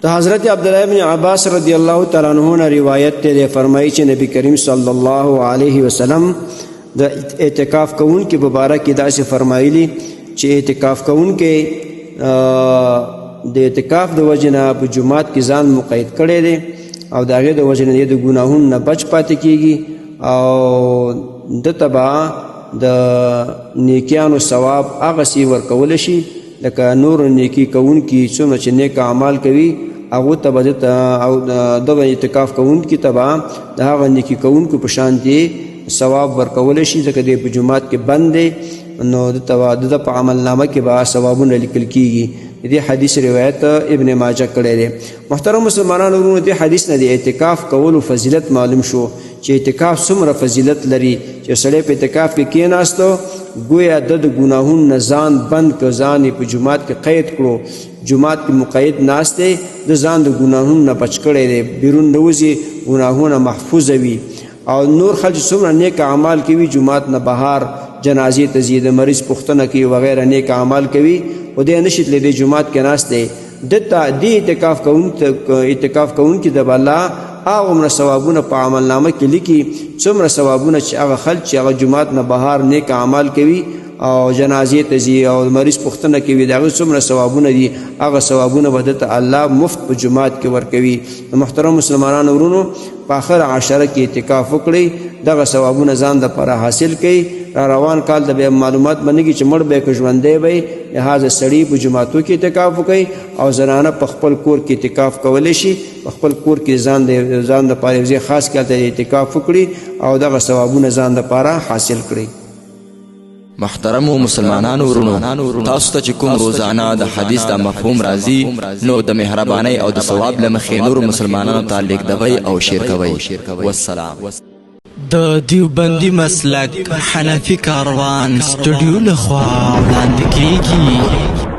د حضرت عبدالله ابن عباس رضی الله تعالی عنہ نه روایت دی، فرمایي چې نبی کریم صلی الله علیه وسلم د اعتکاف کوونکي په باره کې داسې فرمایلي چې اعتکاف کوونکی د اعتکاف د وجې نه په جومات کې ځان مقید کړی دی او د هغې د وجې نه د ګناهونو نه بچ پاتې کیږي او ده ته به د نیکیانو ثواب هغسې ورکول شي لکه نور نیکی کوونکي څومره چې نیک اعمال کوي، هغو ته به ده او دغه اعتکاف کوونکي ته به د هغه نیکي کوونکو په شان دی ثواب ورکول شي، ځکه دی په جومات کې بند دی، نو ده ته د ده په عمل نامه کې به ثوابونه لیکل کیږي. د دې حدیث روایت ابن ماجه کړی دی. محترم مسلمانانو وروڼو، دې حدیث نه د اعتکاف کولو فضیلت معلوم شو چې اعتکاف څومره فضیلت لري، چې سړی په اعتکاف کې کېناستو ګویا د ګناهونو نه ځان بند کړ، ځان یې په جومات کې قید کړو، جومات کې مقید ناست دی، د ځان د ګناهونو نه بچ کړی دی، بیرون نه وځي، ګناهونه محفوظه وي. او نور خلک چې څومره نیک اعمال کوي، جومات نه بهر جنازې ته ځي، د مریض پوښتنه کوي وغیره نیک اعمال کوي، خو دی نه شي تللی، دی جومات کې ناست دی. دته دې اعتکاف کوونکي د الله هغومره ثوابونه په عمل نامه کې لیکي څومره ثوابونه چې هغه خلک چې هغه جومات نه بهر نیک اعمال کوي او جنازې ته ځي او مریض پوښتنه کوي، د هغې څومره ثوابونه دي، هغه ثوابونه به ده ته الله مفت په جومات کې ورکوي. محترم مسلمانانو ورونو، په اخره عشره کې اعتکاف وکړئ، دغه ثوابونه ځان دپاره حاصل کړئ. را روان کال د بیا معلومات باندې چې مړ به که ژوندی وي، لهذا سړي په جوماتو کې اعتکاف وکړي او زنانه په خپل کور کې اعتکاف کولی شي، په خپل کور کې ځان دپاره یو ځای خاص کې هلته اعتکاف وکړي او دغه ثوابونه ځان دپاره حاصل کړي. محترمو مسلمانانو ورونو، تاسو ته چې کوم روزانه د حدیث دا مفهوم راځي، نو د مهربانۍ او د ثواب له مخې نورو مسلمانانو ته لیږدوئ او شیر کوئ. والسلام. د دیوبندي مسلک حنفي کاروان سټوډیو لخوا وړاندې کیږي.